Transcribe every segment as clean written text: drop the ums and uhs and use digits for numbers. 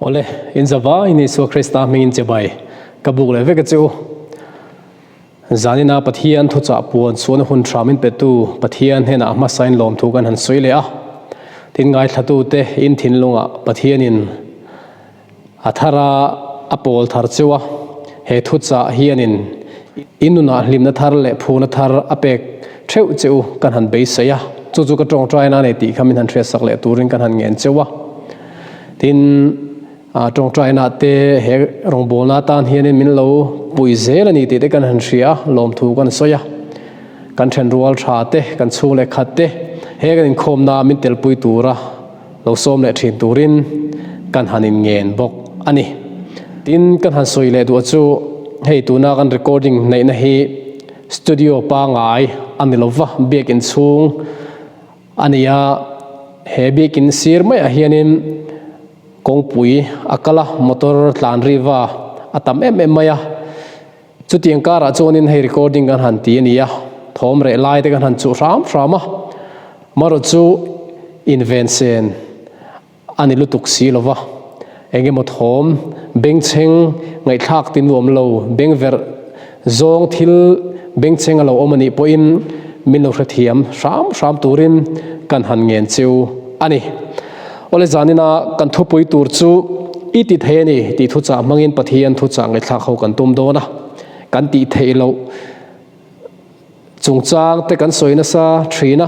Awle, in zavaiin Isua Krista hmingin chibai ka buk leh vek a che u. Zanina Pathian thuchah puan chuan hun tha min petu Pathian hnenah hmasain lawmthu kan han sawi leh a. Tin, ngaithlatute in thinlungah Pathianin a thar a, a pawl thar cheu a. He thuchah hianin in nunah hlimna thar leh phurna thar a pek theuh che u kan han beisei a. Chu chu ka tawngtaina a nei tih kha min han hriatsak leh turin kan han ngen cheu a. Tin, Tawngtaina te he rawngbawlna atan hianin min lo pui zel a ni tih te kan han hria a, lawmthu kan sawi a. Kan thenrual tha te, kan chhung leh khat te he kan inkhawmna min telpui tura lo sawm leh thin turin kan han inngen bawk a ni. Tin, kan han sawi leh duh chu hei tuna kan recording neihna hi studio pangai a ni lova, biakin chhung a ni a, he biakin sir maiah hianin Kawngpui a kal a, motor tlan riva a tam em em mai a. Chutiang karah chuanin hei recording kan han ti a ni a, thawm reh lai te kan han chuh hram hram a. Marawh chu inven sen a ni lutuk si lo va, eng emaw thawm bengchheng ngaihthlak ti nuam lo, bengverh zawng thil bengchheng a lo awm a nih pawhin min lo hrethiam hram hram turin kan han ngen cheu a ni. Awle zanina kan thupui tur chu i ti thei a ni tih thuchah hmangin Pathian thuchah ngaihthlak ho kan tum dawn a, kan tih theih loh chungchang te kan sawi nasa thin a,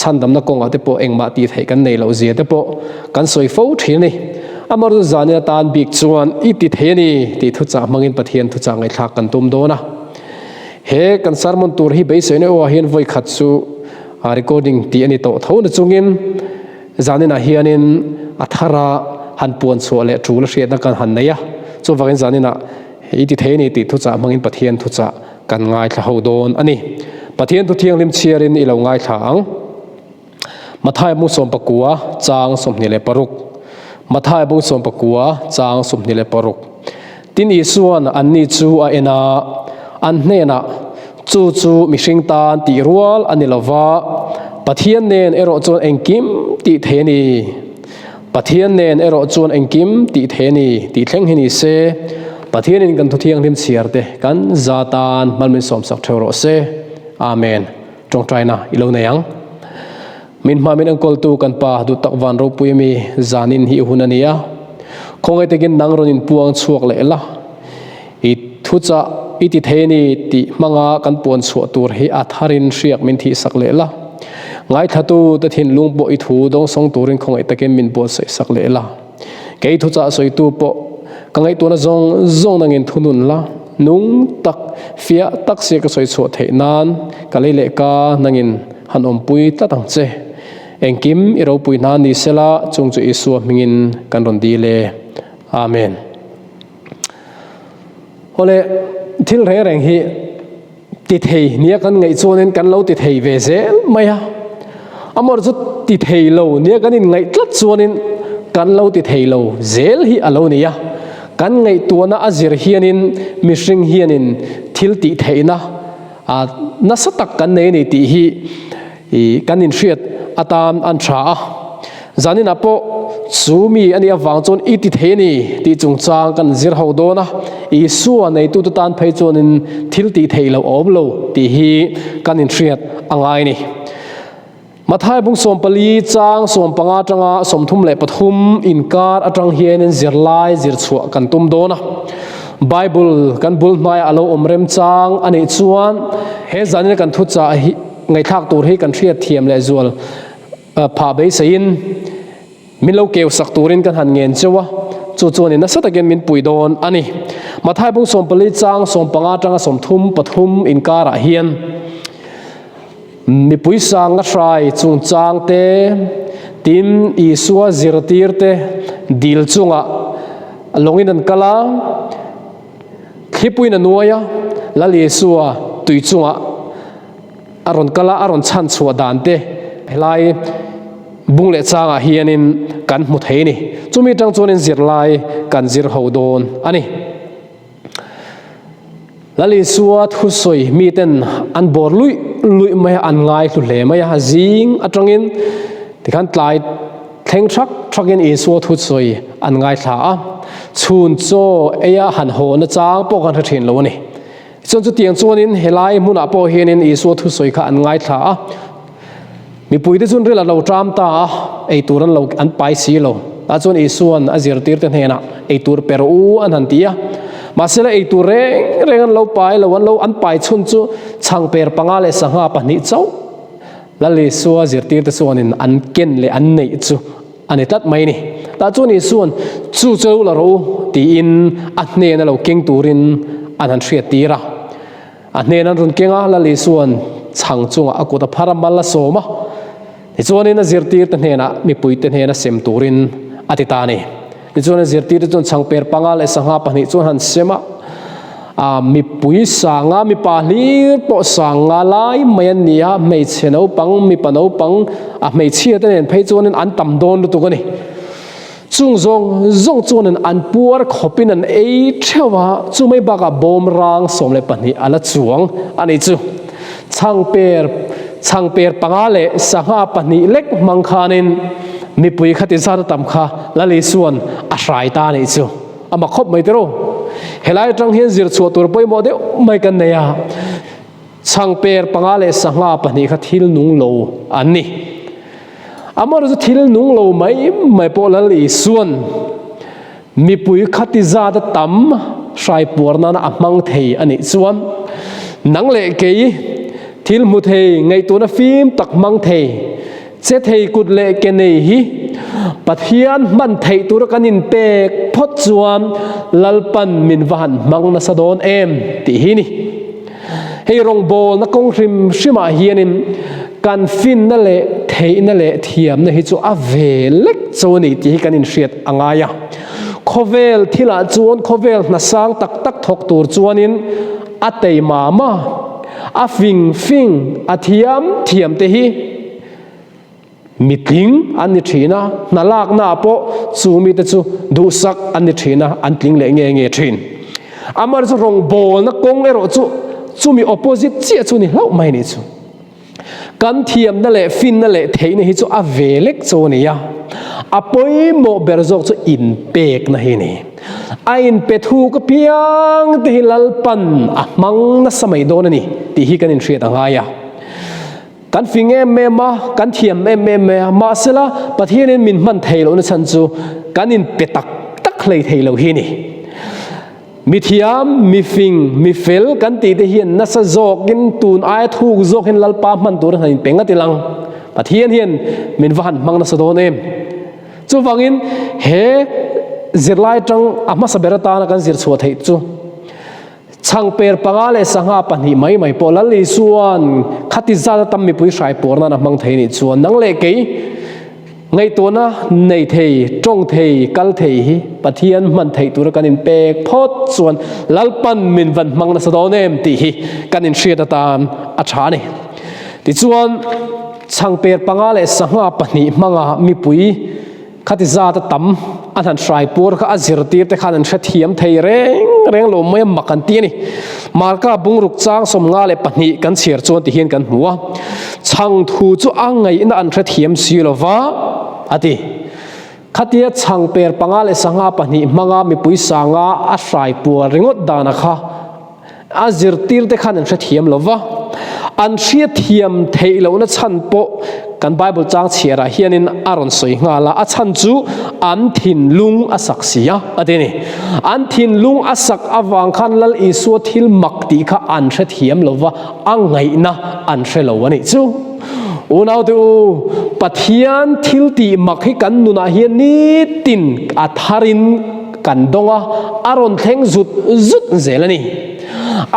chhandamna kawngah te pawh engmah tih theih kan nei loh zia te pawh kan sawi fo thin a ni. Amaherawhchu zanina tan bik chuan i ti thei a ni tih thuchah hmangin Pathian thuchah ngaihthlak kan tum dawn a. He kan sermon tur hi beiseina erawh hian vawi khat chu recording tih a ni tawh tho na chungin, Zaninah hianin a thara han puan chhuah leh tul a hriatna kan han nei a, chuvangin zaninah i ti thei a ni tih thuchah hmangin Pathian thuchah kan ngaithla ho dawn a ni. Pathian thu thianghlim chhiarin i lo ngaithla ang. Matthai bung sawmpakua chang 26 Matthai bung sawmpakua chang 26 Tin Isua'n anni chu a en a, an hnenah, Chu chu mihring tan tih rual a ni lo va, Pathian nen erawh chuan engkim tih thei a ni. Pathian nen erawh chuan engkim tih thei a ni tih thleng hi ni se, Pathianin kan thuthianghlim chhiar te kan za tan hmal min sawmsak theuh rawh se. Amen. Tawngtaina i lo nei ang. Min hma min enkawltu kan Pa duh tak van ropui mi zanin hi i hun a ni a. Khawngaih takin nang rawn inpuang chhuak leh la. I thuchah i ti thei a ni tih hmanga kan puan chhuah tur hi a tharin hriak min thihsak leh la. Ngaithlatu te thinlung pawh i thu dawngsawng turin khawngaih takin min buatsaih sak leh la. Kei thuchah sawitu pawh ka ngaihtuahna zawng zawng nangin thunun la. Nung tak, fiah tak sia ka sawi chhuah theih nan ka lei leh ka nangin han awmpui tlat ang che. Engkim i ropui hna ni sela chung chu Isua hmingin kan rawn dil e. Amen. Awle, thil reng reng hi ti thei nia kan ngaih chuanin kan lo ti thei ve zel mai a. Amaherawhchu chu ti thei lo nia kan inngaih tlat chuanin kan lo ti thei lo zel hi a lo ni a. Kan ngaihtuahna a zir hianin mihring hianin thil tih theihna nasa tak kan nei a ni tih hi kan inhriat atan an tha a. Zaninah pawh chu mi a nih avang chuan i ti thei a ni tih chungchang kan zir ho dawn a, Isua neitute tan phei chuanin thil tih theih loh a awm lo tih hi kan inhriat a ngai a ni. Matthai bung 14 chang 15 atanga 33 inkar atang hianin zirlai zir chhuah kan tum dawn a. Bible kan bul hmaiah a lo awm remchang a nih chuan he zanina kan thuchah hi ngaihthlak tur hi kan hriat thiam leh zual Phah beiseiin min lo keu sak turin kan han ngen cheu a, chu chuanin nasa takin min pui dawn a ni. Matthai bung 14 chang 15 atanga 33 inkarah hian mipui sanga hrai chungchang te, tin Isua zirtir te dil chungah lawngin an kal a, thlipuiin a nuai a, Lal Isua tui chungah A rawn kal a, a rawn chhan chhuah dan te helai bung leh changah hianin kan hmu thei a ni. Chumi atang chuanin zirlai kan zir ho dawn a ni. Lal Isua thusawi miten an bawr luih luih mai a, an ngai hlu hle mai a, zing atangin tikhan tlai. Thleng thak thakin Isua thusawi an ngaithla a, chhun chaw eia han haw nachang pawh kan hre thin lo a ni. Tichuan chutiang chuanin helai hmunah pawh hianin Isua thusawi kha an ngaithla a, mipuite chuan ril a lo ṭam ta a, eitur an lo an pai si lo. Tah chuan Isua'n a zirtirte hnenah eitur per u an han ti a, mahsela eitur reng reng an lo pai lo, an lo an pai chhun chu chhangper panga leh sangha pahnih chauh. Lal Isua zirtirte chuanin an ken leh an neih chu a ni tlat mai a ni. Tah chuan Isua'n, Chu chu la rawh u, tiin a hnena lo keng turin an han hriattir a. A hnena an rawn keng a, Lal Isua'n chhang chungah a kut a phar a, mal a sawm a. Tichuanin a zirtirte hnenah mipuite hnena sem turin a ti ta a ni. Tichuan a zirtirte chuan chhangper panga leh sangha pahnih chuan han sem a, a mipui sanga mipa hlir pawh sanga lai mai an ni a, hmeichhe naupang, mipa naupang, a hmeichhia te nen phei chuanin an tam dawn lutuk a ni. Chung zawng zawng chuanin an puar khawpin an ei theuh a, chu mai bakah bawm rang 12 a la chuang a nih chu. Chhangper chhangper panga leh sangha pahnih lek hmang khanin mipui kha ti zat a tam kha Lal Isua'n a hrai ta a nih chu. A mak khawp mai tiraw. Helai atang hian zir chhuah tur pawimawh deuh mai kan nei a. Chhangper panga leh sangha pahnih kha thil nung lo an ni. Amaherawhchu thil nung lo mai mai pawh Lal Isua'n Mipui khati zat a tam hrai puar nana a hmang thei a nih chuan nang leh kei thil hmu thei, ngaihtuahna fim tak hmang thei, che thei kut leh ke nei hi Pathian hman theih tura kan inpek phawt chuan Lalpan min va han hmang nasa dawn em tih hi ni. Hei rawngbawlna kawng hrim hrimah hianin kan finna leh theihna leh thiamna hi chu a ve lek cho a ni tih hi kan inhriat a ngai a. Khawvel thilah chuan khawvel hna sang tak tak thawk tur chuanin a tei mam a, a fing fing, a thiam thiam te hi Mitling an ni thin a, hna laknaah pawh chu mite chu duhsak an ni thin a, an tling leh nge nge thin. Amaherawhchu rawngbawlna kawng erawh chu chumi opposite chiah chu ni hlauh mai ni chu. Kan thiamna leh finna leh theihna hi chu a ve lek chu a ni a, a pawimawh ber zawk chu inpekna hi a ni. A inpe thuk apiang te hi Lalpan a hmang nasa mai dawn a ni tih hi kan inhriat a ngai a. Kan fing em em a, kan thiam em em mai a, mahsela Pathianin min hman thei lohna chhan chu kan inpe tak tak hlei thei lo hi a ni. Mi thiam, mi fing, mi fel kan tih te hian nasa zawkin tun aia thuk zawkin Lalpa hman tur a han inpe ngat ilang. Pathian hian min va han hmang nasa dawn em. Chuvangin he zirlai tang a hmasa ber atana kan zir chhuah theih chu Chhangper panga leh sangha pahnih mai mai pawh Lal Isua'n khati zat a tam mipui hrai pawr nan a hmang thei nih chuan nang leh kei ngaihtuahna nei thei, tawng thei, kal thei hi Pathian hman theih tura kan inpek phawt chuan Lalpan min van hmang nasa dawn em tih hi kan inhriat atan a tha a ni. Tichuan, chhangper panga leh sangha pahnih hmanga mipui Khati zat a tam an han hrai puar kha a zirtir te khan an hrethiam thei reng reng lo mai a mak an ti a ni. Marka bungruk chang 52 kan chhiar chuan ti hian kan hmu a, Chhang thu chu a ngaihna an hrethiam si lo va, a ti. Khatia chhang per panga leh sangha pahnih hmanga mipui sanga a hrai puar ringawt dana kha A zirtirte khan an hrethiam lo va, an hriatthiam theih lohna chhan pawh kan Bible chang chhiarah hianin a rawn sawi nghal a, a chhan chu an thinlung a sak si a, a ti a ni. An thinlung a sak avang khan Lal Isua thil mak tih kha an hrethiam lo va, a ngaihna an hre lo a nih chu. Unaute u, Pathian thil tih mak hi kan nunah hian nitin a tharin kan dawng a, a rawn thleng zut zut zel a ni.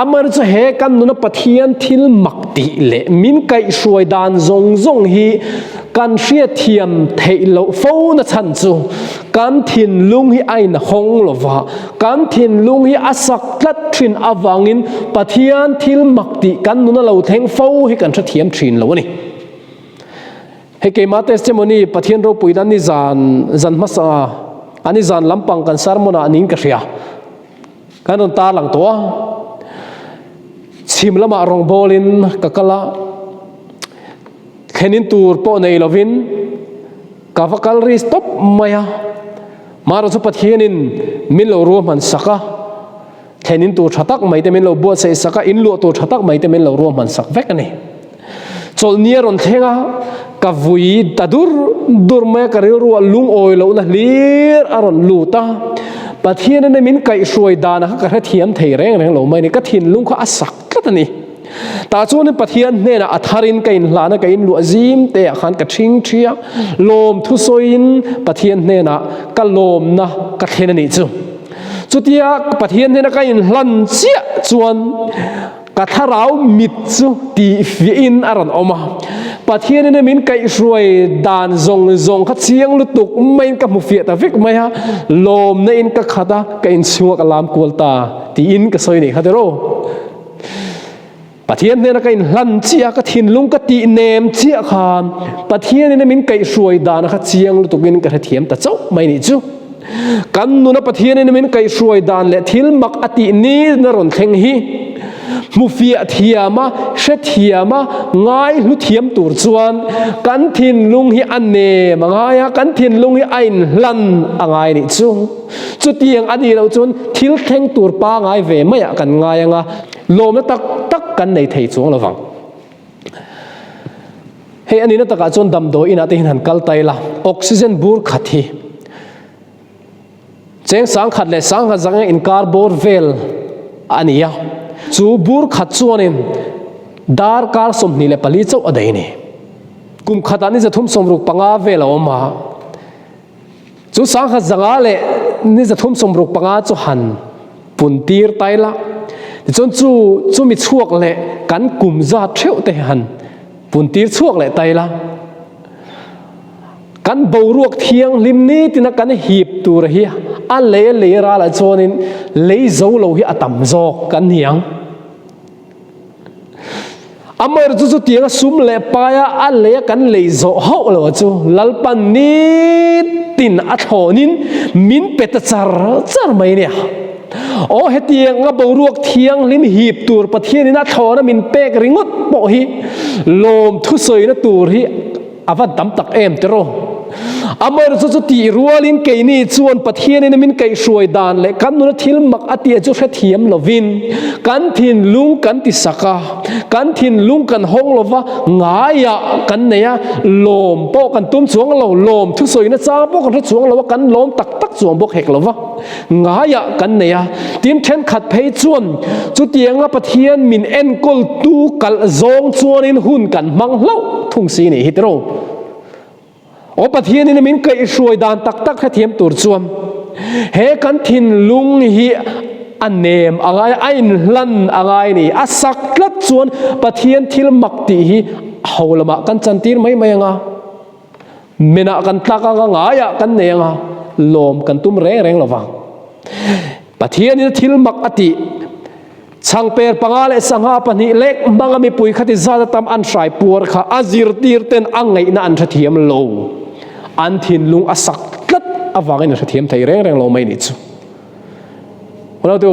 Amaherawhchu chu he kan nuna Pathian thil mak tih leh min kaihhruai dan zawng zawng hi kan hriatthiam theih loh fo na chhan chu kan thinlung hi a inhawng lo va, kan thinlung hi a sak tlat thin avangin Pathian thil mak tih kan nuna lo thleng fo hi kan hrethiam thin lo a ni. Hei keimah testimony Pathian ropui dan ni zan zan hmasa a ni zan lampang kan sermon ah niin ka hria. Kan rawn tar lang tawh a. Chhim lamah rawngbawlin ka kal a. Thlenin tur pawh nei lovin. Ka va kal risk tawp mai a, marawh chu Pathianin min lo ruahman sak a, thlenin tur tha tak mai te min lo buatsaih sak a, in luah tur tha tak mai te min lo ruahman sak vek a ni. Chawlhni a rawn thleng a, ka vui ta dur dur mai a, ka rilru ah lungawi lohna hlir a rawn lut a, Pathianin min kaihhruai danah kha ka hrethiam thei reng reng lo mai a ni, ka thinlung kha a sak tlat a ni. Tah chuanin Pathian hnenah a tharin ka inhlana ka inluah zim te ah khan ka ṭhing ṭhi a, lawm thusawiin Pathian hnenah ka lawmna ka thlen a nih chu. Chutia Pathian hnena ka inhlan chiah chuan ka thlarau mit chu tihfiahin a rawn awm a. Pathianin min kaihhruai dan zawng zawng kha chiang lutuk maiin ka hmu fiah ta vek mai a, lawmna in ka khat a, ka inchhunga ka lam kual ta tiin ka sawi a nih kha tiraw. Pathian hnena ka inhlan chiah, ka thinlung ka tih nem chiah khan Pathianin min kaihhruai dan kha chiang lutukin ka hrethiam ta chauh mai nih chu. Kan nuna Pathianin min kaihhruai dan leh thil mak a tih ni na rawn thleng hi hmufiah thiama, hrethiama, ngaihlu thiam tur chuan kan thinlung hi a nem a ngai a, kan thinlung hi a inhlan a ngai nih chu. Chutiang a nih loh chuan thil thleng tur pangai ve maiah kan ngai ang a, lawmna tak tak kan nei thei chuang lo vang. Hei a nihna takah chuan damdawi inah te hian han kal ta ila, oxygen bur khat hi cheng sangkhat leh sangkhat zanga inkar bawr vel a ni a, chu bur khat chuanin darkar 24 chauh a daih a ni. Kum khatah ni 365 vel a awm a. Chu 1500 leh ni 365 chu han pun tir tai la, tichuan chu chumi chhuak leh kan kum zat theuh te han pun tir chhuak leh tai la. Kan boruak thianghlim nitina kan hip tur hi a lei a lei ralah chuanin lei zo lo hi a tam zawk kan ni ang. Amaherawhchu chu chutianga sum leh paia a leia kan lei zawh hauh lo chu Lalpan nitin a thlawnin min pe ta char char mai nia. Aw hetianga boruak thianghlim hip tur Pathianin a thlawna min pek ringawt pawh hi lawm thusawina tur hi A va dam tak em tiraw? Amaherawhchu chu tih rualin keini chuan Pathianin min kaihhruai dan leh kan nuna thil mak a tih chu hrethiam lovin kan thinlung kan ti sak a, kan thinlung kan hawng lova ngaiah kan nei a, lawm pawh kan tum chuang lo, lawm thusawina chang pawh kan hre chuang lo a, kan lawm tak tak chuang bawk hek lova. Ngaiah kan nei a, tin thenkhat phei chuan chutianga Pathian min enkawltu kalh zawng chuanin hun kan hmang hlauh thung si nih hi tiraw. Aw Pathianin min kaihhruai dan tak tak hrethiam tur chuan he kan thinlung hi a nem a ngai, a inhlan a ngai ni. A sak tlat chuan Pathian thil mak tih hi ho lamah kan chantir mai mai ang a. Menah kan tlak anga ngaiah kan nei anga lawm kan tum reng reng lo vang. Pathianin thil mak a tih chhangper panga leh sangha pahnih lek hmanga mipui khati zat a tam an hrai puar kha a zirtir ten a ngaihna an hrethiam lo. An thinlung a sak tlat avangin an hrethiam thei reng reng lo mai nih chu. Unautu,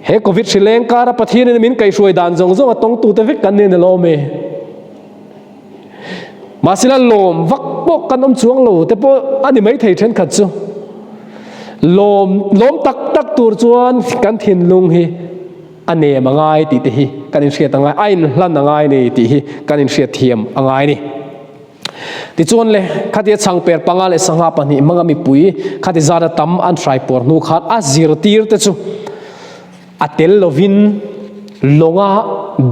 he Covid hri leng kara Pathianin min kaihhruai dan zawng zawng a tawngtute vek kan ni a ni lo awm e. Mahsela lawm vak pawh kan awm chuang lo te pawh a ni maithei thenkhat chu. Lawm lawm tak tak tur chuan kan thinlung hi a nem a ngai tih te hi kan inhriat a ngai, a inhlan a ngai ni tih hi kan inhriat thiam a ngai ni. Tichuan le, khatia chhangper panga leh sangha pahnih hmanga mipui khati zata tam an hrai puar hnu khan a zirtir te chu A tel lovin lawnga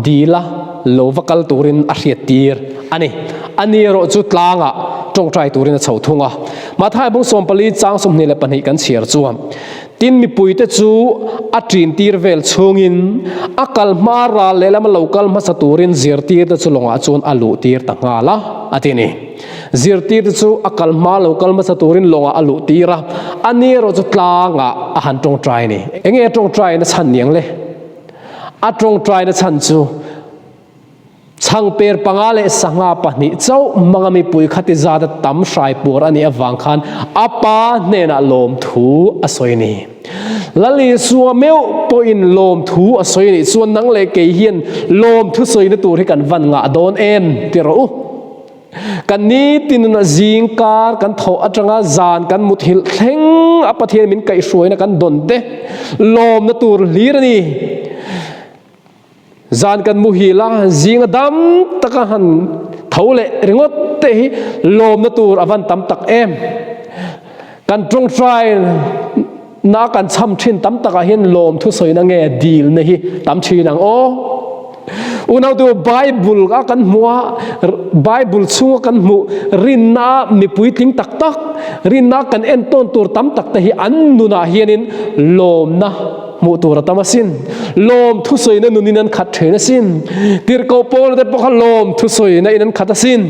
dila lo va kal turin a hriattir a ni. Ani erawh chu tlangah tawngtai turin a chho thung a. Mathai bung 14 chang 22 kan chhiar chuan, Tin mipuite chu a ṭintir vel chhungin a kal hma ral lehlam a lo kal hmasa turin zirtirte chu lawngah chuan a luhtir ta nghal a, a ti a ni. Zirtirte chu a kal hma lo kal hmasa turin lawngah a luh tir a, a ni erawh chu tlangah a han tawngtai a ni. Enge a tawngtaina chhan niang le? A tawngtaina chhan chu chhangper panga leh sangha pahnih chauh hmanga mipui khati zata tam hrai puar a nih avang khan a pa hnenah lawmthu a sawi a ni. Lal Isua meuh pawhin lawmthu a sawi a nih chuan nang leh kei hian lawmthu sawina tur hi kan van ngah dawn em ti rawh u. Kan nitin nunah zing kar kan thawh atanga zan kan muthilh thleng a Pathian min kaihhruaina kan dawn te lawmna tur hlir a ni. Zan kan muhil a, zinga dam taka han tho leh ringawt te hi lawmna tur a van tam tak em. Kan tawngtai na kan chham thin tam takah hian lawm thusawina nge dilna hi tam thin ang aw. Unautu Bible a kan hmuh a, Bible chhunga kan hmuh rinna mipui tling tak tak, rinna kan entawn tur tam tak te hi an nunah hianin lawmna hmuh tur a tam asin. Lawm thusawina nunin an khat thin asin. Tirhkoh Paula te pawh kha lawm thusawina in an khat asin.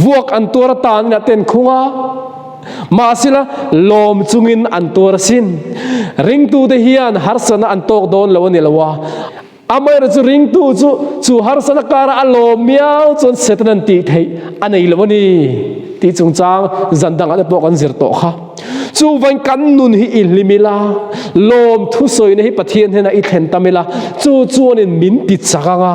Vuak an tuar atan inah te an khung a. Mahsela lawm chungin an tuar asin. Ringtute hian harsatna an tawk dawn lo a ni lo a. Amaherawhchu ringtu chu chu harsatna kara a lawm miau chuan Satan an tih theih a nei lo a ni tih chungchang zan dangah te pawh kan zir tawh kha. Chuvain kan nun hi i hlim ila, lawm thusawina hi Pathian hnenah i thlen tam ila, chu chuanin min ti chak ang a,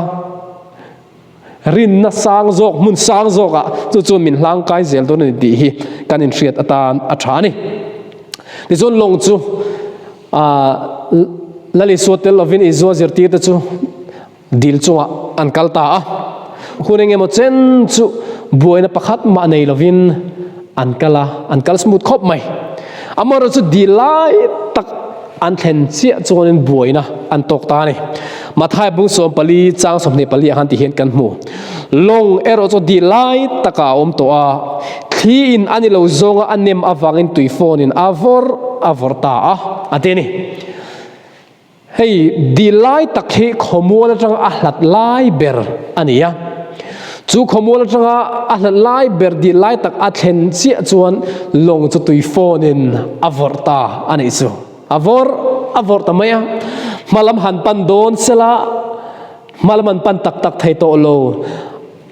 rinna sang zawk, hmun sang zawkah chu chuan min hlangkai zel dawn a ni tih hi kan inhriat atan a tha a ni. Tichuan lawng chu Lal Isua tel lovin Isua zirtirte chu dil chungah an kal ta a. Hun engemaw chen chu buaina pakhat mah nei lovin an kal a, an kal smooth khawp mai. Amaherawhchu chu dil lai tak an thlen chiah chuanin buaina an tawk ta a ni. Mathai bung 14 chang 24 ah khan ti hian kan hmu. Lawng erawh chu dil lai takah a awm tawh a, thli in a ni lo zawnga a nem avangin tui phone in a vawrh a vawrh ta a, a ti a ni. Hei dil lai tak hi khawmual atanga a hlat lai ber a ni a, chu khawmual atanga a hlat lai ber dil lai tak a thlen chiah chuan lawng chu tui phone in a vawrh ta a nih chu. A vawrh a vawrh ta mai a, hmalam han pan dawn sela, Hmalam an pan tak tak thei tawh lo.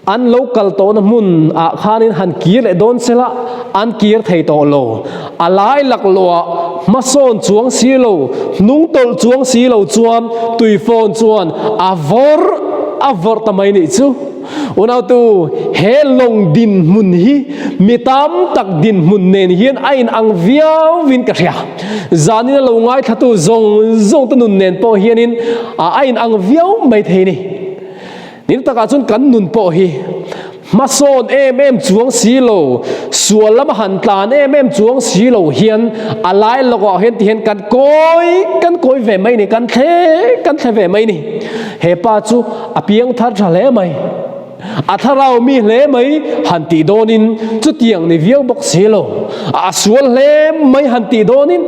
An lo kal tawhna hmun ah khanin han kir leh dawn sela an kir thei tawh lo. A lai laklawh ah hmasawn chuang si lo, hnung tawlh chuang si lo chuan tuifawn chuan a vawrh a vawrh ta mai nih chu. Unautu, he lawng dinhmun hi mi tam tak dinhmun nen hian a inang viauin ka hria. Zanin a lo ngaithlatu zawng zawng te nun nen pawh hianin a inang viau mai thei ni. Nil takah chuan kan nun pawh hi hmasawn em em chuang si lo, sual lama han tlan em em chuang si lo hian a lai lawkah hian ti hian kan kawi kan kawi ve mai ni, kan thle kan thle ve mai ni. He pa chu a piang thar tha hle mai. A thlarau mi hle mai han tih dawnin chutiang ni viau bawk si lo. A sual hle mai han tih dawnin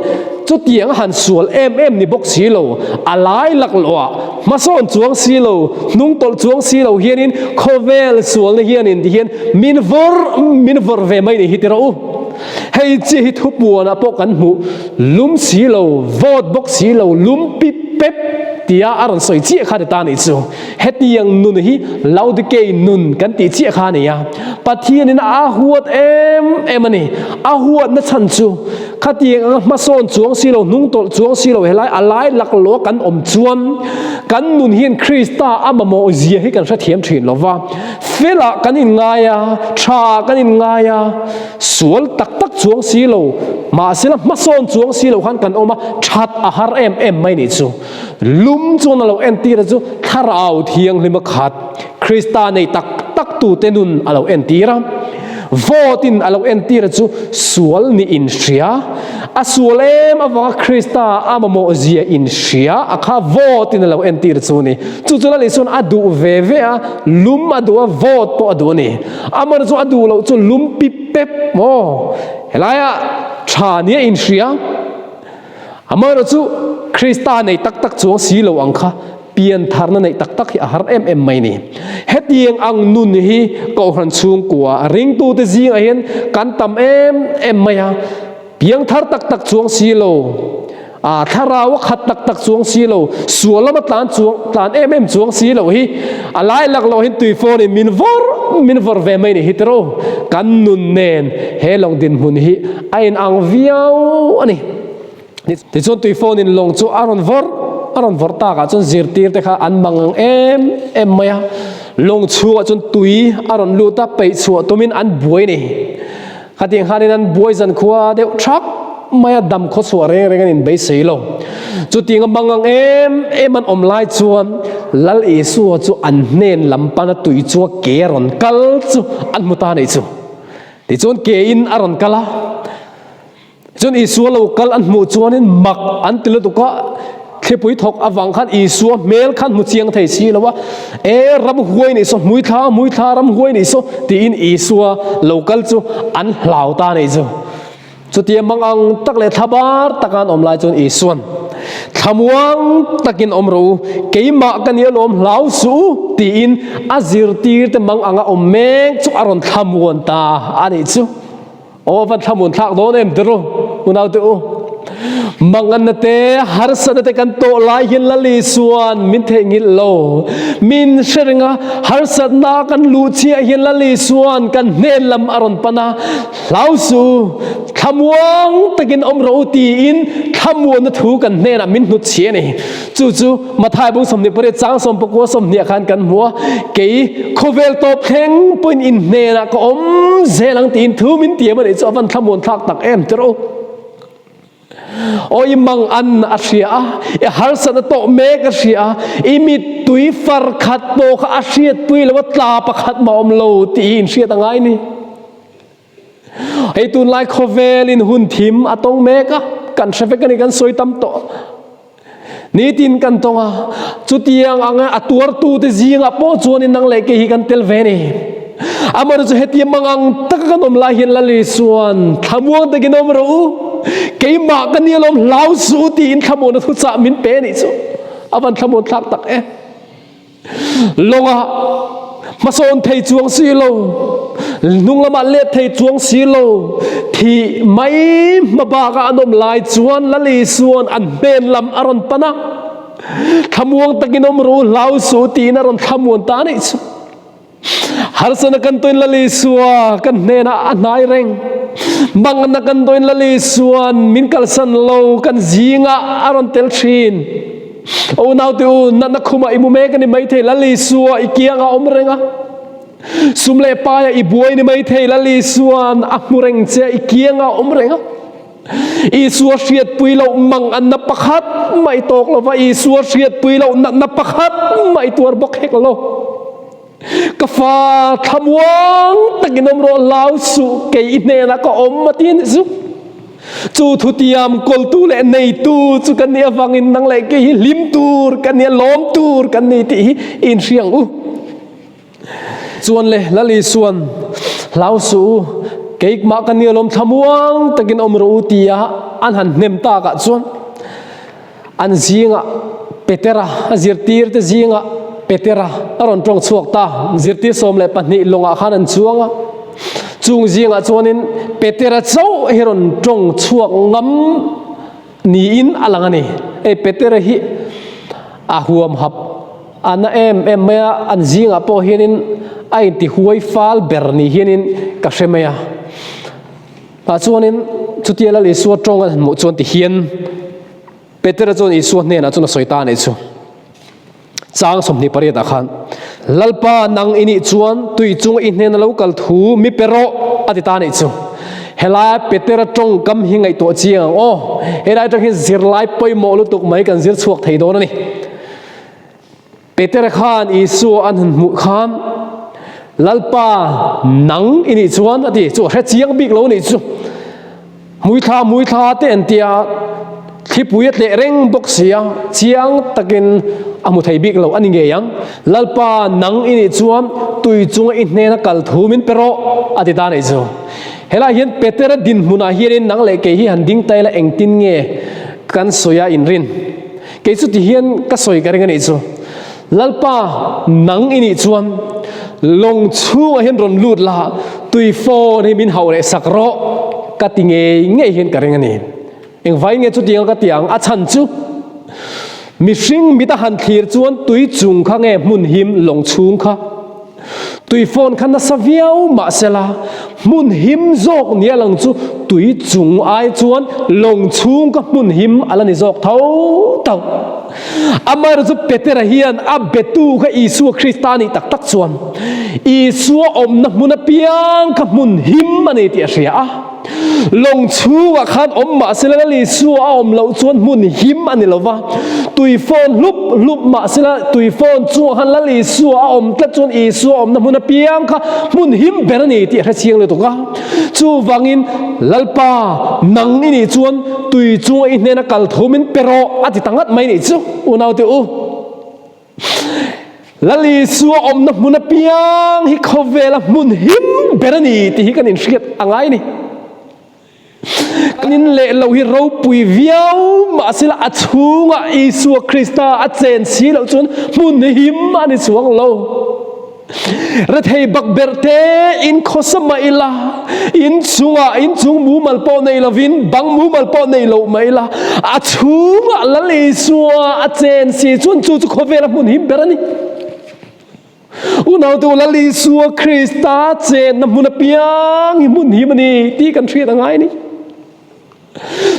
chutiang han sual em em ni bawk si lo. A lai laklawh ah hmasawn chuang si lo, hnung tawlh chuang si lo hianin khawvel sualna hianin ti hian min vawrh min vawrh ve mai ni hi ti rawh u. Hei chiah hi thupuanah pawh kan hmuh lum si lo, vawt bawk si lo, lum pip pep tia a rawn sawi chiah kha ni ta nih chu. Hetiang nun hi Laodikei nun kan tih chiah kha a ni a. Pathianin a huat em em a ni. A huatna chhan chu khatiang anga hmasawn chuang si lo, hnung tawlh chuang si lo helai a lai laklawh kan awm chuan kan nun hian Krista a mamawh zia hi kan hrethiam thin lo va. Felah kan inngai a, tha kan inngai a, sual tak tak chuang si lo, mahsela hmasawn chuang si lo khan kan awm a, that a har em em mai nih chu. Lum chuan a lo entir a chu Thlarau Thianghlim a khat, Krista nei tak tak tute nun a lo entir a. Vawtin a lo entir a chu sual nih inhria, a sual em avanga Krista a mamawh zia inhria a kha vawtin a lo entir chu a ni. Chu chu Lal Isuan a duh ve ve a, lum a duh a, vawt pawh a duh a ni. Amaherawhchu chu a duh loh chu lum pip pep maw? Helaia tha nia inhria. Amaherawhchu chu Krista nei tak tak chuang si lo ang kha piantharna neih tak tak hi a har em em mai ni. Hetiang ang nun hi Kohhran chhungkua ringtute zingah hian kan tam em em mai a, piangthar tak tak chuang si lo, a thlarau a khat tak tak chuang si lo, sual lama tlan chuang tlan em em chuang si lo hi a lai lak loh hin tui phone in min vawrh min vawrh ve mai ni hi tiraw kan nun nen he lawng dinhmun hi a inang viau a ni. Tichuan tui phone in lawng chu a rawn vawrh a rawn vawrh takah chuan zirtir te kha an mang ang em em mai a. Lawng chhungah chuan tui a rawn lut a, peih chhuah tumin an buai a ni. Khatiang khanin an buai zan khua deuh thak mai a, dam khaw chhuah reng reng an inbeisei lo. Chutiang a mang ang em em an awm lai chuan Lal Isua chu an hnen lam pana tui chua ke a rawn kal chu an hmu ta a nih chu. Tichuan ke in a rawn kal a. Chuan Isua lo kal an hmuh chuanin mak an ti lutuk a, thlipui thawk avang khan Isua hmel khan hmu chiang thei si lo a, E ramhuai nih saw, hmuithla, hmuithla ramhuai nih saw, tiin Isua lo kal chu an hlau ta nih chu. Chutia mang ang tak leh thla bar taka an awm lai chuan Isuan, Thlamuang takin awm rawh u, keimah ka nia lawm hlau suh u, tiin a zirtirte mang anga awm mek chu a rawn thlamuan ta a nih chu. Aw van thlamuan thlak dawn em tiru unau te u. Manganna te harsatna te kan tawh lai hian Lal Isuan min theihnghilh lo. Min hre reng a, harsatna kan luh chiah hian Lal Isuan kan hnen lam a rawn pan a, Hlau su, thlamuang takin awm rawh u tiin thlamuanna thu kan hnenah min hnut chhi a ni. Chu chu Mathai bung 28 chang 19 20 khan kan hmu a, kei khawvel tawp thleng pawhin in hnenah ka awm zel ang tiin thu min tiam a nih chu a van thlamuan thlak tak em tir u. Aw i mang an a hria a, i harsatna tawh mek a hria a, i mittui far khat pawh kha a hriatpui lo a tla pakhat mah awm lo tih hi inhriat a ngai ni. Hei tunlai khawvelin hun thim a tawng mek a, kan hre vek a ni, kan sawi tam tawh. Nitin kan tawng a, chutiang anga a tuartute zingah pawh chuanin nang leh kei hi kan tel ve ni. Amaherawhchu chu hetiang mangang taka kan awm lai hian Lal Isuan thlamuang takin awm rawh u, keimah ka nia lawm hlau suh u tiin thlamuanna thuchah min pe a nih chu. A van thlamuan thlak tak e. Lawnga hmasawn thei chuang si lo, hnung lamah let thei chuang si lo, thih mai hma bakah an awm lai chuan Lal Isuan an hnen lam a rawn pan a, Thlamuang takin awm rawh u, hlau suh u tiin a rawn thlamuan ta a nih chu. Harsana kan tawin Lal Isua kan hnenah a hnai reng. Mangana kan tawin Lal Isuan min kalsan lo, kan zingah a rawn tel thin. O naute u, natna khumah i mu mek a ni maithei, Lal Isua i kiangah a awm reng a. Sum leh paiah i buai ni maithei, Lal Isuan a hmu reng che a, i kiangah a awm reng a. Isua hriatpui loh mang anna pakhat mah i tawk lo va, Isua hriatpui loh natna pakhat mah i tuar bawk hek lo. Ka fa thlamuang takin awm rawh, hlau suh, kei i hnenah ka awm a ti a nih chu. Chu thutiam kawltu leh neitu chu kan nih avangin nang leh kei hi hlim tur kan ni a, lawm tur kan ni tih hi i inhria ang u. Chuan le Lal Isuan, Hlau suh u, keikmah ka nia lawm thlamuang takin awm rawh u tia an han hnem takah chuan an zingah Petera, a zirtirte zingah Petera a rawn tawng chhuak ta. Zirtir 12 lawngah khan an chuang a, chung zingah chuanin Petera chauh hi rawn tawng chhuak ngam niin a lang a ni. Hei Petera hi a huamhap A na em em mai a, an zingah pawh hianin a inti huai fal ber ni hianin ka hre mai a. Tah chuanin chutia Lal Isua tawng an hmuh chuan ti hian Petera chuan Isua hnenah chuan a sawi ta a nih chu. Chang 28 ah khan, Lalpa nang i nih chuan tui chunga i hnena lo kal thu mi pe rawh a ti ta a nih chu. Helaia Petera tawngkam hi ngaihtuah chiang ang aw. Helai atang hian zirlai pawimawh lutuk mai kan zir chhuak thei dawn a ni. Petera khan Isua an han hmuh khan, Lalpa, nang i nih chuan a ti. Chu a hre chiang bik lo nih chu. Hmuithla hmuithla te an tia, thlipui a tleh reng bawk si a, chiang takin a hmu thei bik lo a ni ngei ang. Lalpa, nang i nih chuan tui chunga i hnena kal thu min pe rawh a ti ta nih chu. Helaiah hian Petera dinhmunah hianin nang leh kei hi han ding ta ila engtin nge kan sawi a inrin? Kei chu ti hian ka sawi ka ring a nih chu, Lalpa, nang i nih chuan lawng chhungah hian rawn lut la, tui fawn hi min hauh leh sak rawh ka ti ngei ngei hian ka ring a ni. Engvai nge chutianga ka ti ang? A chhan chu mihring mit a han thlir chuan tui chung kha nge hmun him lawng chhung kha? Tui fawn kha nasa viau mahsela hmun him zawk nia lang chu tui chung ai chuan lawng chhung ka hmun him a la ni zawk tho tho. Amaherawh chu Petera hian a betu kha Isua Krista a nih tak tak chuan Isua awmna hmun apiang kha hmun him a ni tih a hria a. Lawng chhungah khan awm mah sela Lal Isua a awm loh chuan hmun him a ni lo va, tui fawn hlup hlup mah sela tui fawn chungah khan Lal Isua a awm tlat chuan Isua awmna hmun apiang kha hmun him ber a ni tih a hre chiang lutuk a. Chuvangin, Lalpa, nang i nih chuan tui chunga i hnena kal tho min pe rawh a ti ta ngat mai nih chu, unaute u. Lal Isua awmna hmun apiang hi khawvela hmun him ber a ni tih hi kan inhriat a ngai a ni. Kan in leh lo hi ropui viau mahsela a chhungah Isua Krista a chen si loh chuan hmun him a ni chuang lo. Rethei bakberh te in khawsa mah ila, in chungah in chung mumal pawh nei lovin bang mumal pawh nei loh mah ila, a chhungah Lal Isua a chen si chuan chu chu khawvela hmun him ber a ni. Unaute u, Lal Isua Krista chenna hmun apiang hi hmun him a ni tih kan hriat a ngai a ni.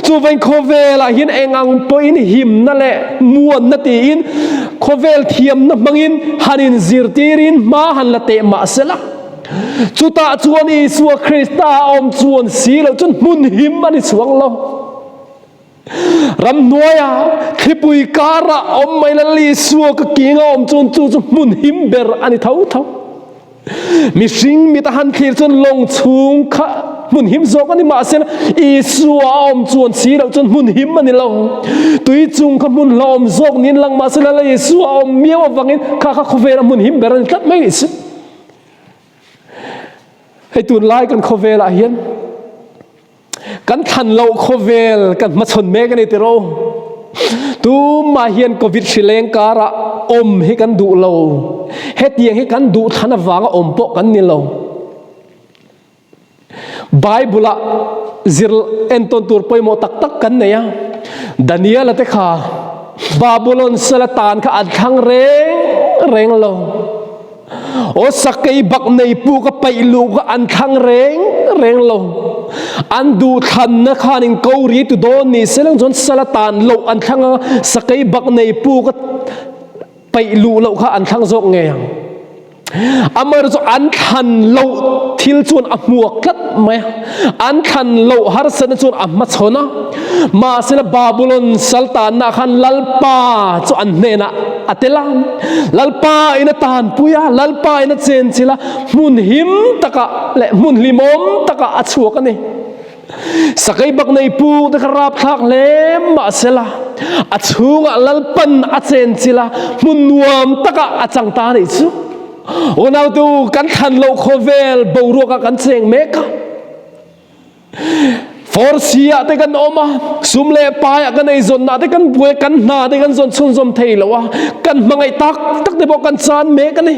Chuvain khawvelah hian eng ang pawhin himna leh muanna tiin khawvel thiamna hmangin han inzirtirin hma han la teh mah sela, chutah chuan Isua Krista a awm chuan si loh chuan hmun him a ni chuang lo. Ramhnuaia thlipui karah awm mai Lal Isua ka kinga awm chuan chu chu hmun him ber a ni tho tho. Mihring mit a han thlir chuan lawng chhung kha hmun him zawk a ni mahse Isua a awm chuan si loh chuan hmun him a ni lo. Tui chung kha hmun hlauhawm zawk niin lang mahse Lal Isua a awm miau avangin kha kha khawvela hmun him ber a ni tlat mai nih chu. Hei tunlai kan khawvelah hian Kan thlan loh khawvel kan hmachhawn mek a ni tiraw. Tumah hian Covid hri leng karah awm hi kan duh lo. Hetiang hi kan duh thlan avanga awm pawh kan ni lo. Bible-ah zir entawn tur pawimawh tak tak kan nei a. Daniel-a te kha Babylon sala tan kha an thlang reng reng lo. Aw sakei bak nei pu ka paih luh ka an thlang reng reng lo. An duh thlanna khan in ko ri tu dawn ni se lang chuan sala tan loh an thlang a, sakei bak nei pu ka paih luh loh kha an thlang zawk ngei ang. Amaherawhchu chu an thlan loh thil chuan a hmuak tlat mai a, an thlan loh harsatna chuan a hmachhawn a. Mahsela Babulon sal tanna khan Lalpa chu an hnenah a tel a, Lalpa in a tanpui a, Lalpa in a chenchilh a, hmun him takah leh hmun hlimawm takah a chhuak a ni. Sakei bak nei puk te kha rapthlak hle mahsela a chhungah Lalpan a chenchilh a, hmun nuam takah a chang ta a nih chu. Unautu, kan thlan loh khawvel boruakah kan cheng mek a. Forsi-ah te kan awm a, sum leh paiah kan eizawnna te kan buai a, kan hna te kan zawn chhunzawm thei lo a, kan hmangaih tak tak te pawh kan chan mek a ni.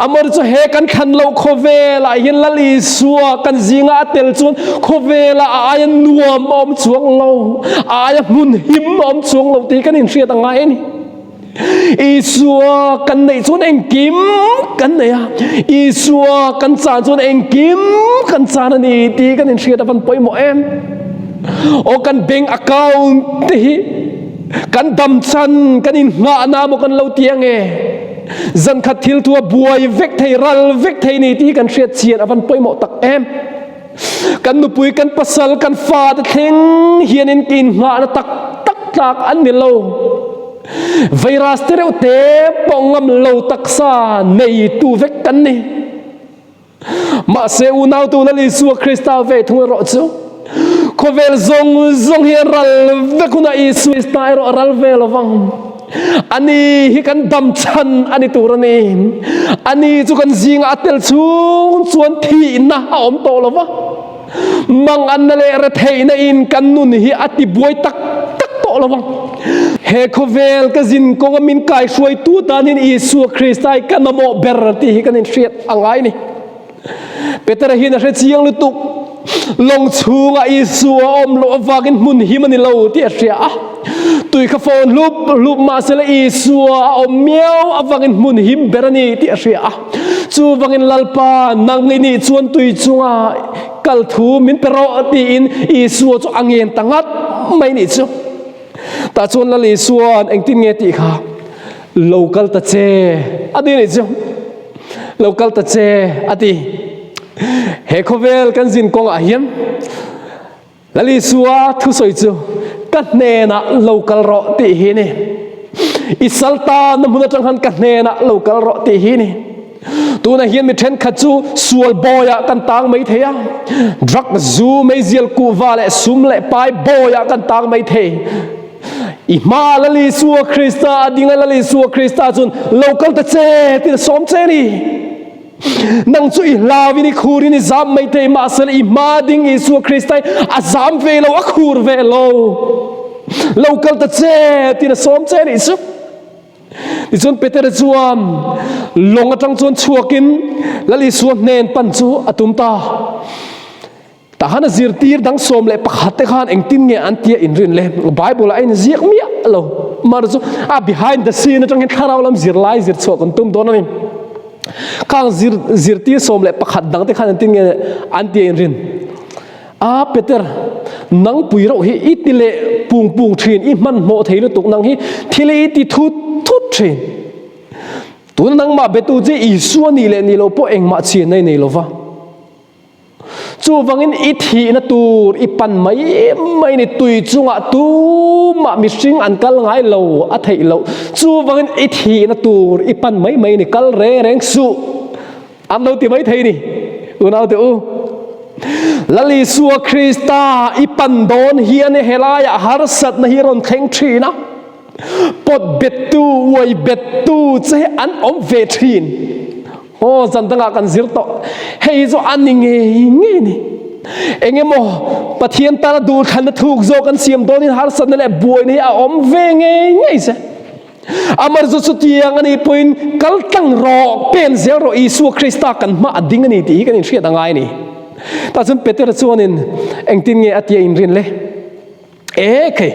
Amor chu he kan thlan loh khawvelah hian Lal Isua kan zinga a tel chuan khawvelah a aia nuam a awm chuang lo, a aia hmun him a awm chuang lo tih kan inhriat a ngai a ni. Isua kan neih chuan engkim kan nei a, Isua kan chan chuan engkim kan chan a ni tih kan inhriat avan pawimawh em. Aw kan bank account te hi kan dam chan kan inngahna maw kan lo ti ange. Zankhat thil thu a buai vek thei ral vek thei ni tih hi kan hriat chian avan pawimawh tak em. Kan nupui, kan pasal, kan fate thleng hianin innghahna tak tak tlak an ni lo. Virus te reuh te pawh ngam lo taksa neitu vek kan ni. Mahse unautu Lal Isua Krista ve thung erawh chu khawvel zawng zawng hi a ral vek hunah Isua Krista erawh a ral ve lovang. Ani hi kan dam chhan a ni tur a ni. Ani chu kan zingah a tel chhung chuan thihna a awm tawh lo va. Manganna leh retheihna in kan nun hi a ti buai tak tak tawh lo vang. He khawvel ka zin kawnga min kaihruaitu tan hian Isua Krista hi ka mamawh ber tih hi kan inhriat a ngai a ni. Petera hian a hre chiang lutuk. Lawng chhungah Isua a awm loh avangin hmun him a ni lo tih a hria a. Tui kha fawn hlup hlup mahsela Isua a awm miau avangin hmun him ber a ni tih a hria a. Chuvangin Lalpa, nang i nih chuan tui chunga kal thu min pe rawh tiin Isua chu a ngen ta ngat mai nih chu. Tah chuan Lal Isua'n engtin nge tih kha lo kal ta che a ti nih chu. Lo kal ta che a ti. He khawvel kan zin kawngah hian Lal Isua thusawi chu ka hnenah lo kal rawh tih hi ni. I sal tanna hmun atang khan ka hnenah lo kal rawh tih hi ni. Tunah hian mi thenkhat chu sual bawiah kan tang mai thei a, drug zu meizial kuhva leh sum leh pai bawiah kan tang mai thei. I hma Lal Isua Krista a ding a, Lal Isua Krista chuan lo kal ta che tiin a sawm che ni. Nang chu i hlauin i khurin i zam mai thei, mahsela i hma ding Isua Krista hi a zam ve lo, a khur ve lo. Lo kal ta che tiin a sawm che nih chu. Tichuan Petera chuan lawng atang chuan chhuakin Lal Isua hnen pan chu a tum ta. Tahan a zirtir dang 11 te khan engtin nge an tia inrin le? Bible ah a inziak miah lo. Mar chu a behind the scene atang hian thlarau lam zirlai zir chhuah kan tum dawn a ni. Khang zir zirtir 11 dang te khan engtin nge an tia inrin? A Peter, nang pui reuh hi i ti leh pung pung thin, i hmanhmawh thei lutuk nang hi thil i ti thut thut thin. Tuna nangmah betu che Isua nih leh nih loh pawh engmah chian a i nei lo va. Chuvangin i thihna tur i pan mai mai ni tui chungah tumah mihring an kal ngai lo a theih loh. Chuvangin i thihna tur i pan mai mai ni kal reng reng suh an lo ti mai thei ni. Unaute u, Lal Isua Krista i pan dawn hian helaiah harsatna hi rawn thleng thin a. Pawt bettu, uai bettu che an awm ve thin. Aw, zan dangah kan zir tawh. Hei hi chu a ni ngei ngei ni. Eng emaw Pathian tana duhthlanna thuk zawk kan siam dawnin harsatna leh buaina hi a awm ve ngei ngei che. Amar chu chutiang a nih pawhin kal tlang rawh, pen zel rawh Isua Krista kan hma a ding a ni tih hi kan inhriat a ngai a ni. Tah chuan Petera chuanin engtin nge a tia inrin le? E khei,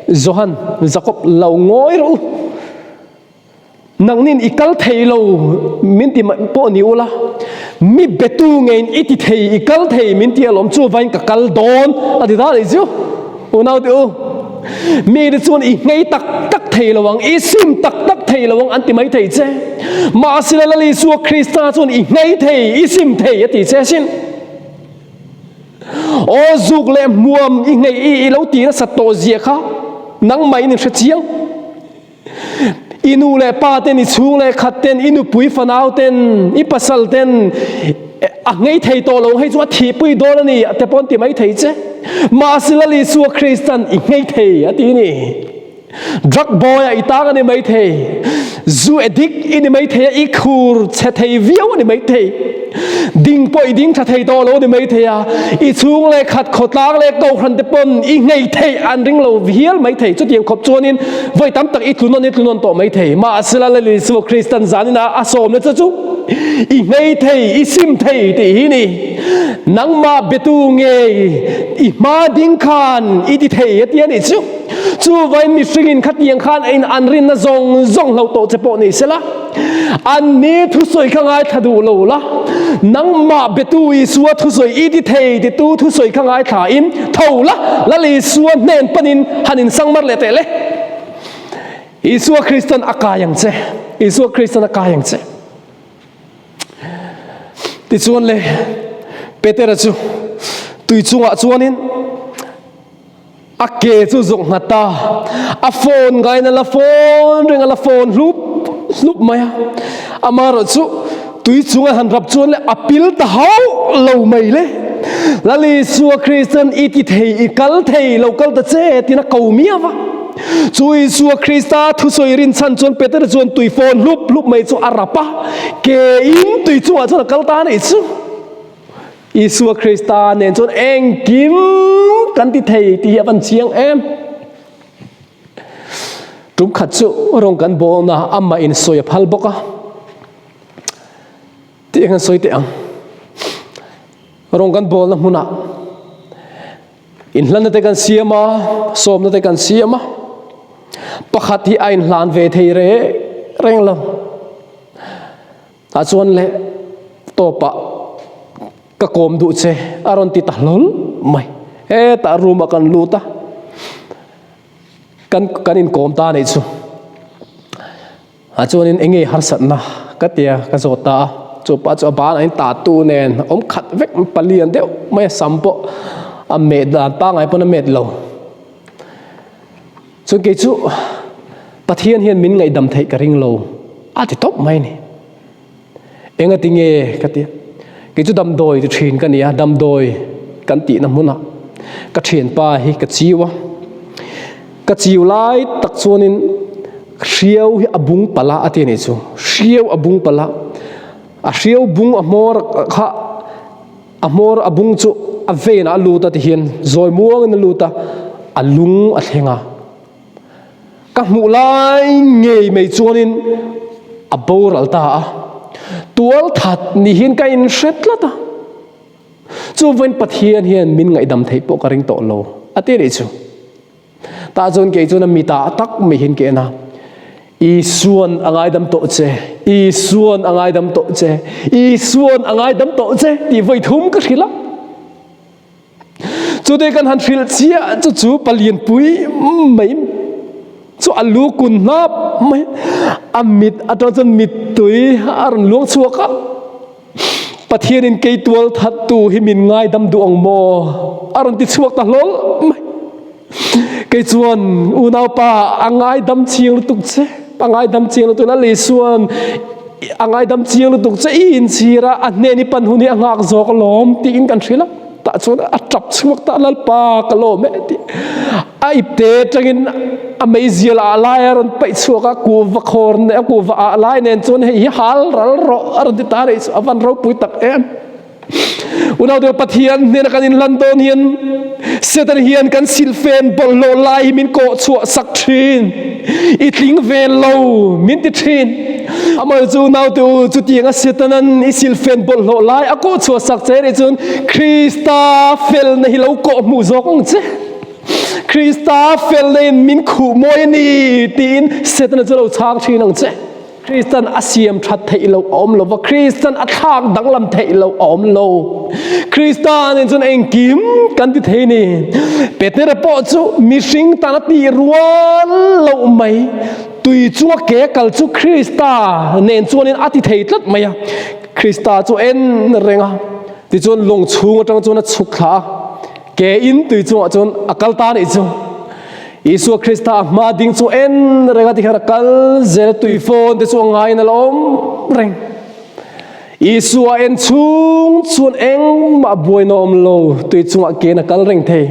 Johan, Jakob lo ngawi rawh u. Nangnin i kal thei lo min ti pawh ni ula, mi betu ngeiin i ti thei, i kal thei min ti alawm, chuvain ka kal dawn a ti ta anih chu. Unau te u, mi te chuan i nghei tak tak thei lo ang, i sim tak tak thei lo ang an ti mai thei che. Mahse Lal Isua Krista chuan i nghei thei, i sim thei a ti che asin. Aw zuk leh hmuam i nghei i i lo ti nasat tawh zia kha nangmah in i hre chiang. I nu leh pa ten, i chhung leh khat ten, i nupui fanau ten, i pasal ten a nghei thei tawh lo, hei chu a thihpui dawn a ni te pawh an ti mai thei che. Mahse Lal Isua Kristan i nghei thei a ti a ni. Drug boy a i tang a ni mai thei, zu addict i ni mai thei a, i khur chhe thei viau a ni mai thei, ding pawh i ding tha thei tawh lo a ni mai thei a, i chhung leh khat khawtlang leh kohhran te pawn i nghei theih an ring lo hial mai thei. Chutiang khawp chuanin vawi tam tak i tlu nawn i tlu nawn tawh mai thei. Mahse Lal Isua Kristan zanin a a sawmna che chu i nghei thei, i sim thei tih hi ni. Nangmah betu ngei i hma ding khan i ti thei a ti a nih chu. Chuvain mihringin khatiang khan in an rinna zawng zawng hlo tawh che pawh ni sela, an ni thusawi kha ngaithla duh lo la, nangmah betu Isua thusawi i ti thei titu thusawi kha ngaithla in tho la, Lal Isua hnen panin han insangmar leh teh le. Isua Kristan a kai ang che, Isua Kristan a kai ang che. Tichuan le, Petera chu tui chungah chuanin A ke chu zawk nghat a, a phone ngaiin a la phone reng a, la phone hlup hlup mai a. Amaherawhchu tui chung a han rap chuan le a pil ta hauh lo mai le. Lal Isua Kristan i ti thei, i kal thei, lo kal ta che tiin a ko miau va. Chu Isua Krista thusawi rinchhan chuan Petera chuan tui phone hlup hlup mai chu a rap a, ke in tui chungah chuan a kal ta a nih chu. Isua Krista nen chuan engkim kan ti thei tih hi a van chiang em. Tum khat chu rawng kan bawlna amah in sawi a phal bawk a. Tih kan sawi teh ang. Rawng kan bawlna hmunah inhlanna te kan siam a, sawmna te kan siam a. Pakhat hi a inhlan ve thei reng reng lo. Tah chuan le. tawpah ka kawm duh che a rawn ti ta hlawl mai. Hetah room ah kan lut a, kan kan inkawm ta a nih chu. Ah chuanin eng nge harsatna ka tia ka zawt ta a, chu pa chu a ban ah in tatu nen awm khat vek palian deuh mai a sam pawh a met dan pangngai pawn a met lo. Chuan kei chu Pathian hian min ngaihdam theih ka ring lo a ti tawp mai a ni. Engati nge ka ti a, kei chu damdawi ti thin ka ni a, damdawi kan tihna hmunah ka thianpa hi ka chiu a, ka chiu lai tak chuanin hriau hi a bung palh a a ti a nih chu, hriau a bung palh a, a hriau bung a hmawr kha a hmawr a bung chu a veinah a lut a ti hian zawi muangin a lut a, a lung a thleng a. Ka hmuh lai ngei mai chuanin a boral ta a, tual that ni hian ka inhre tlat a, chuvain Pathian hian min ngaihdam theih pawh ka ring tawh lo a ti anih chu. Tah chuan kei chuan a mitah tak mai hian ka en a, Isuan a ngaidam tawh che, Isuan a ngaidam tawh che, Isuan a ngaidam tawh che tih vawi thum ka hrilh a. Chute kan han hrilh chiah chu chu palian pui mai chu a lu kun hnap mai a mit atang chuan mittui a rawn luang chhuak a Pathianin kei tual that tu hi min ngaidam duh ang maw a rawn ti chhuak ta hlawl mai Kei chuan unaupa a ngaidam chiang lutuk che, a ngaidam chiang lutuk Lal Isuan a ngaidam chiang lutuk che i inchhir a, a hnen i pan hun hi a nghak zawk alawm tiin kan hrilh a. Tah chuan a tap chhuak ta Lalpa ka lawm e ti. A ipte atangin a meizial ah lai a rawn paih chhuak a, kuhva khawr nen a kuhva ah lai nen chuan hei hi hal ral rawh a rawn ti ta rih chu a van ropui tak em. Unaute Pathian hnena kan inlan dawn hian Satan hian kan silhfen bawlhhlawh lai hi min kawh chhuah sak thin. I tling ve lo min ti thin. Amaherawh chu unaute u, chutianga Satanan i silhfen bawlhhlawh lai a kawh chhuah sak che nih chuan Krista felna hi lo kawh hmuh zawk ang che. Krista felna in min khuh mawi a ni tiin Setana chu lo chhang thin ang che. Kristan a siam that theih loh a awm lo va, Kristan a thlak danglam theih loh a awm lo. Krista nen chuan engkim kan ti thei ni. Petera pawh chu mihring tan a tih rual loh mai. Tui chunga ke kal chu Krista nen chuanin a ti thei tlat mai a. Krista chu en reng a, tichuan lawng chhung atang chuan a chhuk thla a. Ke in tui chungah chuan a kal ta nih chu. Isua Krista a hma ding chu en reng a tikhian a kal zel a tui fawn te chu a ngaiin a la awm reng. Isua en chhung chuan engmah buaina awm lo tui chungah ken a kal reng thei.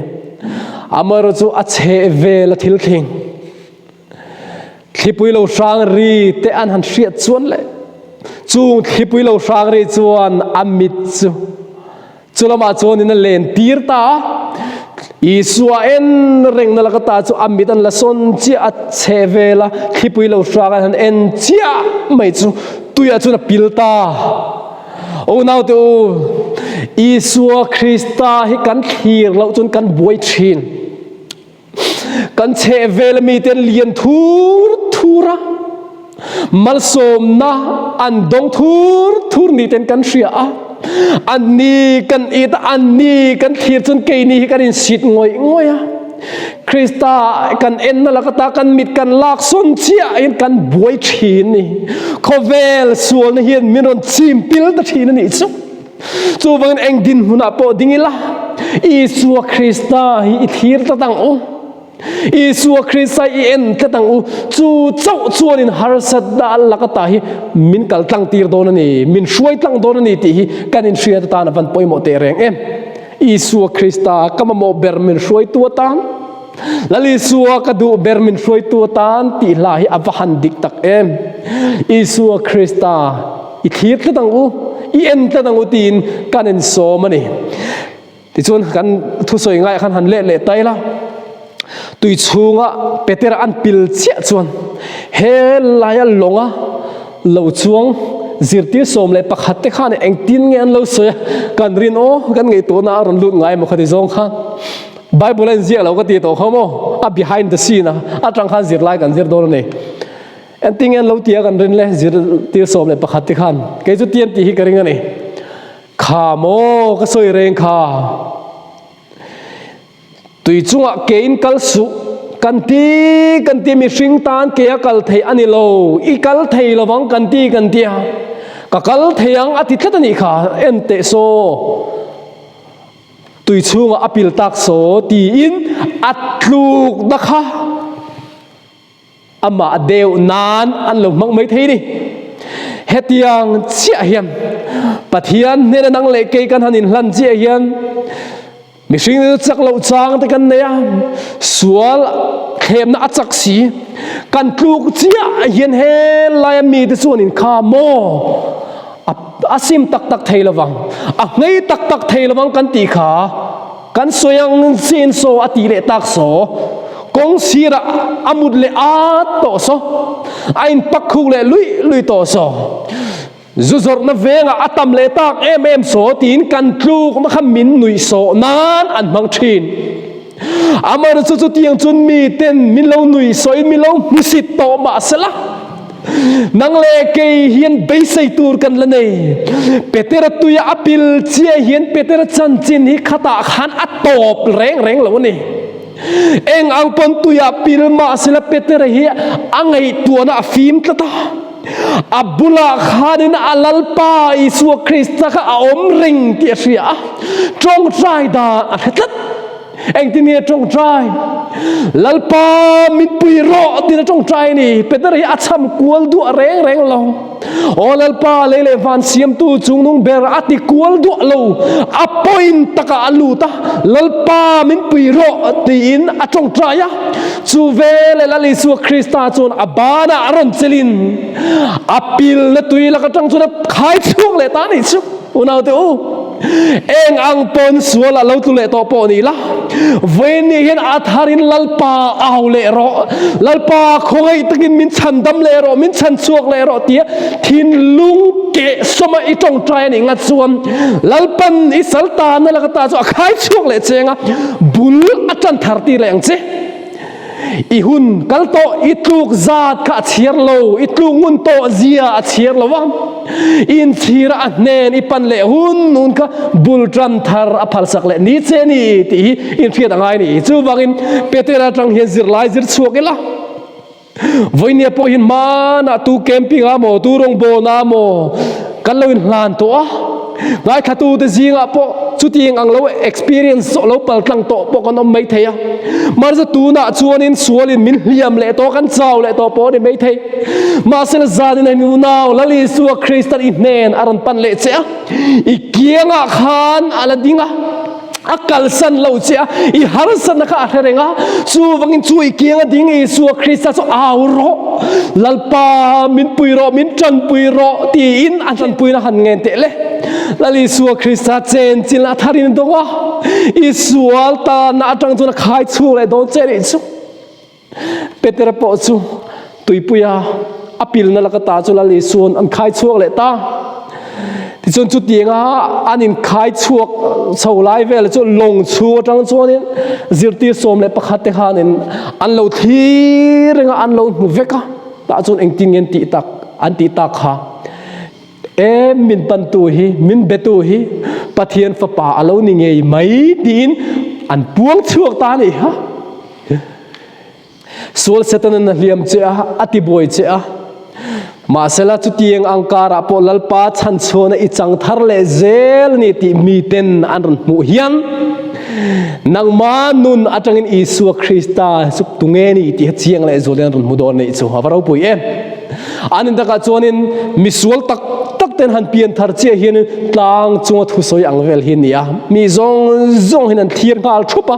Amaherawh chu a chheh vel a thil thleng. Thlipui lo hrang ri te an han hriat chuan le chung thlipui lo hrang ri chuan a mit chu Chu lamah chuanin a len tir ta a, Isua en rengna laka ta chu a mit an la sawn chiah a, chhe vel a, thlipui lo hrang an han en chiah mai chu tuiah chuan a pil ta. U naute u, Isua Krista hi kan thlir loh chuan kan buai thin. Kan chhehvel a mite an lian thur thur a, malsawmna an dawng thur thur ni ten kan hria a, an ni kan it a, an ni kan thlir chuan keini hi kan insit ngawih ngawih a. Krista kan enna laka ta kan mit kan lak sawn chiah in kan buai thin ni. Khawvel sualna hian min rawn chim pil ta thin a nih chu. Chuvangin eng dinhmunah pawh ding ila, Isua Krista hi i thlir tlat ang u. Isua Krista i en tlat ang u. Chu chauh chuanin harsatna lak ata hi min kal tlang tir dawn a ni, min hruai tlang dawn a ni tih hi kan inhriat atan a van pawimawh teh reng em. Isua Krista ka mamawh ber min hruaitu atan, Lal Isua ka duh ber min hruaitu atan tih hla hi a va han dik tak em. Isua Krista i thlir tlat ang u, i en tlat ang u tiin kan insawm a ni. Tichuan kan thusawi ngaiah khan han let leh ta ila, tui chhunga Petera an pil chiah chuan he laia lawnga lo chuang zirtir 11 te khan engtin nge an lo sawi a, kan rin aw, kan ngaihtuahna a rawn lut ngai emaw khati zawng khan Bible a inziak lo ka ti tawh kha maw, a behind the scene a atang khan zirlai kan zir dawn a ni. Engtin nge an lo ti a kan rin le zirtir 11 te khan kei chu tian tih hi ka ring a ni. Kha maw ka sawi reng kha. Tui chungah kein kal suh kan ti kan ti mihring tan ke a kal thei a ni lo, i kal thei lovang kan ti kan tia, ka kal thei ang a ti tlat a nih kha, en teh saw tui chhungah a pil tak saw tiin a tlukna kha. Amah deuh nan an lo hmang mai thei ni. Hetiang chiah hian Pathian hnena nang leh kei kan han inhlan chiah hian mihring chu chak loh chang te kan nei a, sual thlemna a chak si. Kan tluk chiah hian helaia mite chuan inkham maw? A sim tak tak thei lovang, a nghei tak tak thei lovang kan tih kha. Kan sawi ang chin saw a ti leh tak saw, kawng sirah a mut leh at tawh saw, a inpak khuk leh luih luih tawh saw, zu zawrhna vengah a tam leh tak em em saw tiin kan tlukna kha min nuih sawh nan an hmang thin. Amaherawhchu chu chutiang chuan miten min lo nuih sawhin min lo hmusit tawh mahsela, Nang leh kei hian beisei tur kan la nei. Petera tuia a pil chiah hian Petera chanchin hi khatah khan a tawp reng reng lo a ni. Eng ang pawn tuia pil mah sela Petera hi a ngaihtuahna a fim tlat a. A bulah khanin a Lalpa Isua Krista kha a awm reng tih a hria a, tawngtai dan a hre tlat. Engtin nge tawngtai? Lalpa min pui rawh tiin a tawngtai a ni. Peter hi a cham kual duah reng reng lo. Aw Lalpa lei leh van siamtu chungnung ber a ti kual duah lo. A point takah a lut a, Lalpa min pui rawh tiin a tawngtai a. Chu veleh Lal Isua Krista chuan a banah a rawn chelin a pilna tui lak atang chuan a khai chhuak leh ta a nih chu. Unaute u, eng ang pawn sual a lo tlu leh tawh pawh ni la, vawiin ni hian a tharin Lalpa au leh rawh, Lalpa khawngaih takin min chhan dam leh rawh, min chhan chhuak leh rawh tia thinlung keh sawma i tawngtai a nih ngat chuan Lalpan i sal tanna laka ta chu a khai chhuak leh cheng a, bul a tan thar tir leh ang che. I hun kal tawh, i tluk zat kha a chhiar lo, i tluk ngun tawh zia a chhiar lo a, i inchhira a hnen i pan leh hun hun kha bul tan thar a phalsak leh ni che ni tih hi inhriat a ngai a ni. Chuvangin Petera atang hian zirlai zir chhuak ila, Vawinia pawh hian hmanah tu camping ah maw, tu rawngbawlna ah maw kan lo inhlan tawh a, ngaithlatute zingah pawh chutiang ang lo experience zawh lo paltlang tawh pawh kan awm maithei a. Mahse tunah chuanin sualin min hliam leh tawh, kan chau leh tawh pawh a ni maithei. Mahse zanin a nunau Lal Isua Kristan i hnen a rawn pan leh che a, i kiangah khan a la ding a. A kalsan lo che a, i harsatna kha a hre reng a, chuvangin chu i kianga ding Isua Krista chu au rawh, Lalpa min pui rawh, min tanpui rawh tiin a tanpuina han ngen teh le. Lal Isua Krista chenchilh a tharin a dawng a, i sual tanna atang chuan a khai chhuak leh dawn che nih chu. Petera pawh chu tuipuia a pilna laka ta chu Lal Isua'n an khai chhuak leh ta. Tichuan chutianga an inkhai chhuak chho lai vel chu lawng chhung atang chuanin zirtir 11 te khanin an lo thlir reng a, an lo hmu vek a. Tah chuan engtin nge an tih tak an tih tak kha E min pantu hi, min betu hi Pathian fapa a lo ni ngei mai tiin an puang chhuak ta a ni kha. Sual Setanan a hliam che a, a tibuai che a. Mahsela chutiang ang karah pawh Lalpa chhanchhuahna i chang thar leh zel a ni tih miten an rawn hmuh hian nangma nun atangin Isua Krista chu tunge ni tih kha chiang leh zualin an rawn hmu dawn a nih chu. A va ropui em! An intakah chuanin misual tak tak ten han pian thar chiah hianin tlang chunga thusawi ang vel hi a ni a, mi zawng zawng hian an thlir nghal thup a,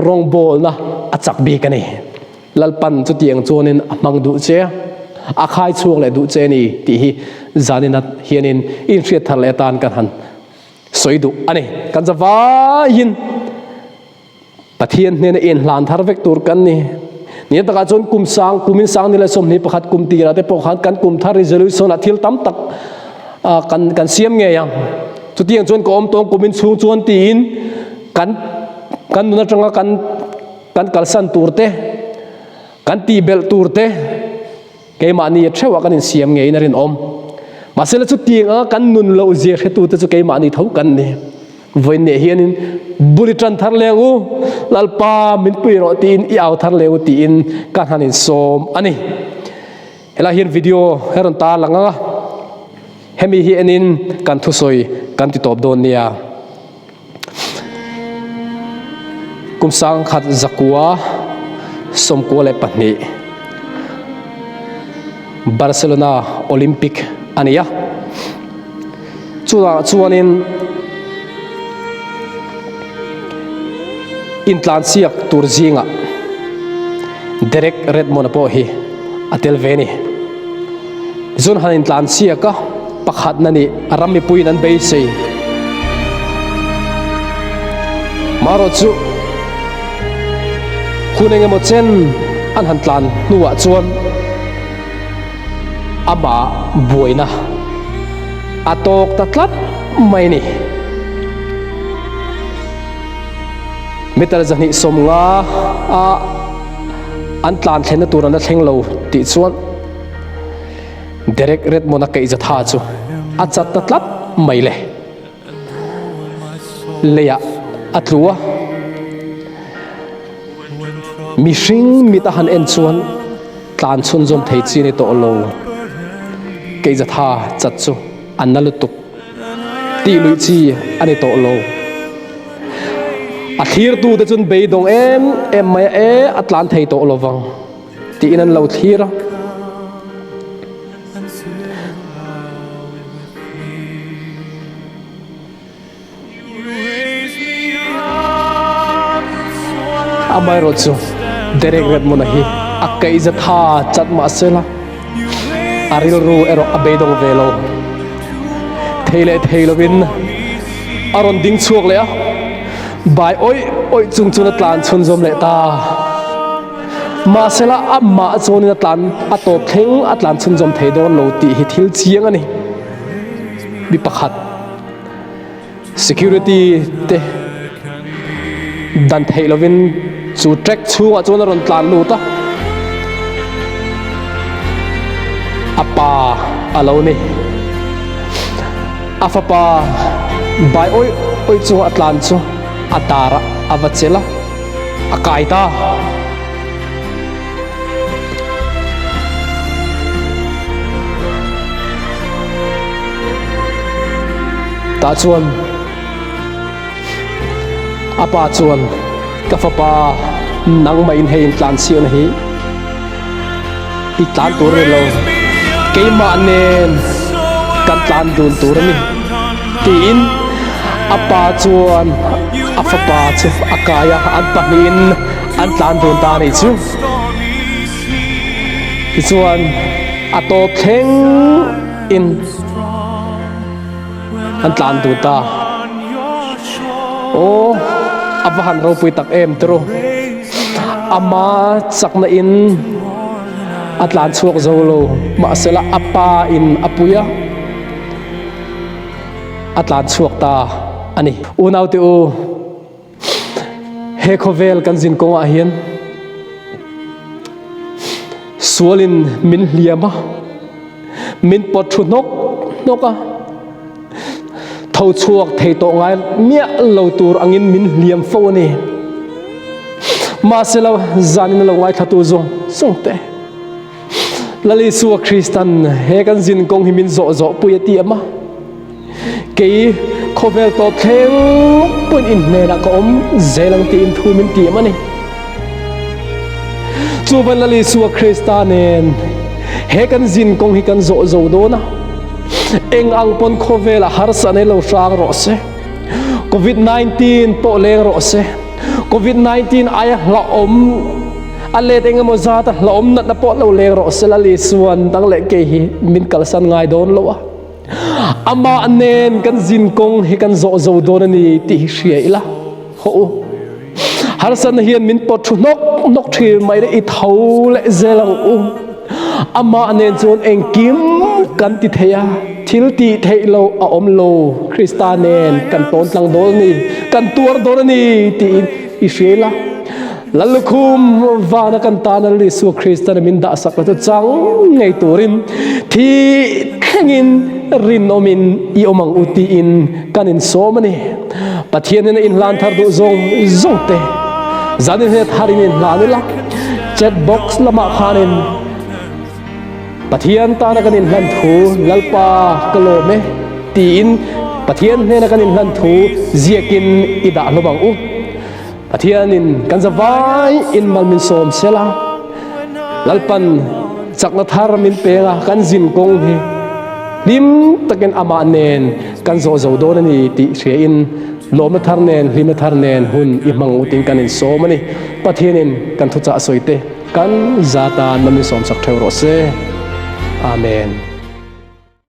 rawngbawlna a chak bik a ni. Lalpan chutiang chuanin a hmang duh che a, a khai chhuak leh duh che a ni tih hi zanin hianin inhriat thar leh atan kan han sawi duh a ni. Kan zavaiin Pathian hnena inhlan thar vek tur kan ni. Ni takah chuan kum sang, kumin sang ni leh 21 kum tirah te pawh khan kan kum thar resolution ah thil tam tak kan kan siam ngei ang. Chutiang chuan ka awm tawng kumin chhung chuan tiin kan kan nun atanga kan kan kalsan tur te, kan tihbelh tur te, Keimahni a theuhah kan insiam ngeiin a rinawm. Mahsela chutiang anga kan nun loh zia hretute chu keimahni tho kan ni. Vawiin hianin bul i tan thar leng u, Lalpa min pui rawh tiin i au thar leng u tiin ka hnan in sawm a ni. Helai hian video he rawn tar lang ang a, hemi hi enin kan thusawi kan ti tawp dawn nia. Kum 1000 92 Barcelona Olympic a ni a. Chutah chuanin intlansiak tur zingah Derek Redmond-a pawh hi a tel ve a ni. Tichuan han intlansiak a, pakhatna nih a ram mipuiin an beisei. Marawh chu hun engemaw chen an han tlan hnuah chuan Amah buaina a tawk ta tlat mai ni. Meter 250 a an tlan thlenna tur an la thleng lo tih chuan Derek Redmond-a keihzatha chu a chat ta tlat mai le. Leiah a tlu a. Mihring mit a han en chuan tlan chhunzawm thei chi a ni tawh lo. Keizatha chat chu a na lutuk tih luih chi a ni tawh lo. A thlirtute chuan beidawng em em mai a, e a tlan thei tawh lo vang tiin an lo thlir a. Amaherawh chu Derek Redmond-a hi a kaihza tha chat mah se la, a rilru erawh a beidawng ve lo. Thei leh thei lovin a rawn ding chhuak leh a, bai awih awih chung chuan a tlan chhunzawm leh ta. Mahsela amah chuanin a tlan a tawp thleng a tlan chhunzawm thei dawn lo tih hi thil chiang a ni. Mi pakhat. Security te dan theih lovin chu track chhungah chuan a rawn tlan lut a, a pa a lo ni. A fapa bai awih awih chunga a tlan chu a darah a va chelh a, a kai ta. Tah chuan a pa chuan ka fapa nangmah in hei in tlan chhiahna hi i tlan tur a ni lo keimah nen kan tlan dun tur a ni tiin a pa chuan a fapa chu a kai a an pahnihin An tlan dun ta anih chu. Tichuan a tawp thleng in an tlan dun ta. Aw a va han ropui tak em turu. Ama chakna in a tlan chhuak zo lo mahsela a pa in a pui a a tlan chhuak ta a ni. Unaute u. He khawvel kan zin kawngah hian sualin min hliam a, min pawt thu hnawk hnawk a, tho chhuak thei tawh ngai miah lo tur angin min hliam fo a ni. Mahse lo zanin a lo ngaithlatu zawng zawng te Lal Isua Kristan he kan zin kawng hi min zawh zawh pui a ti em a. Kei khawvel tawp thleng pawhin in hnenah ka awm zel ang tiin thu min ti em a ni. Chuvan Lal Isua Krista nen he kan zin kawng hi kan zawh zo dawn a. Eng ang pawn khawvelah harsa nei lo hrang rawh se. Covid 19 pawh leng rawh se. Covid 19 aia hlauhawm a let eng emaw zat a hlauhawm natna pawh lo leng rawh se Lal Isuan dang leh kei hi min kalsan ngai dawn lo a. Amah nen kan zin kawng hi kan zawh zo dawn a ni tih hi hria ila. Hawh u. Harsatna hian min pawt thu hnawk hnawk thin mai le i tho leh zel ang u. Amah nen chuan engkim kan ti thei a, thil tih theih lo a awm lo. Krista nen kan tawn tlang dawn a ni, kan tuar dawn a ni tiin i hria ila. Lallukhum vana kan tana Lal Isua Kristan min dahsak la chu chang ngei turin thi thlengin rinawmin i awm ang u tiin kan insawm a ni. Pathianin a inhlan thar duh zawng zawng te zanin he tharin inhlan ila chat box lamah khanin Pathian tana kan inhlan thu Lalpa ka lawm e tiin Pathian hnena kan inhlan thu ziakin i dah hlawm ang u. Pathianin kan zavai in mal min sawm sela, Lalpan chakna thar min peng a, kan zin kawng hi hlim takin amah nen kan zawh zo dawn a ni tih hriain lawmna thar nen hlimna thar nen hun i hmang utin kan insawm a ni. Pathianin kan thuchah sawi te kan za tan mal min sawm sak theuh rawh se. Amen.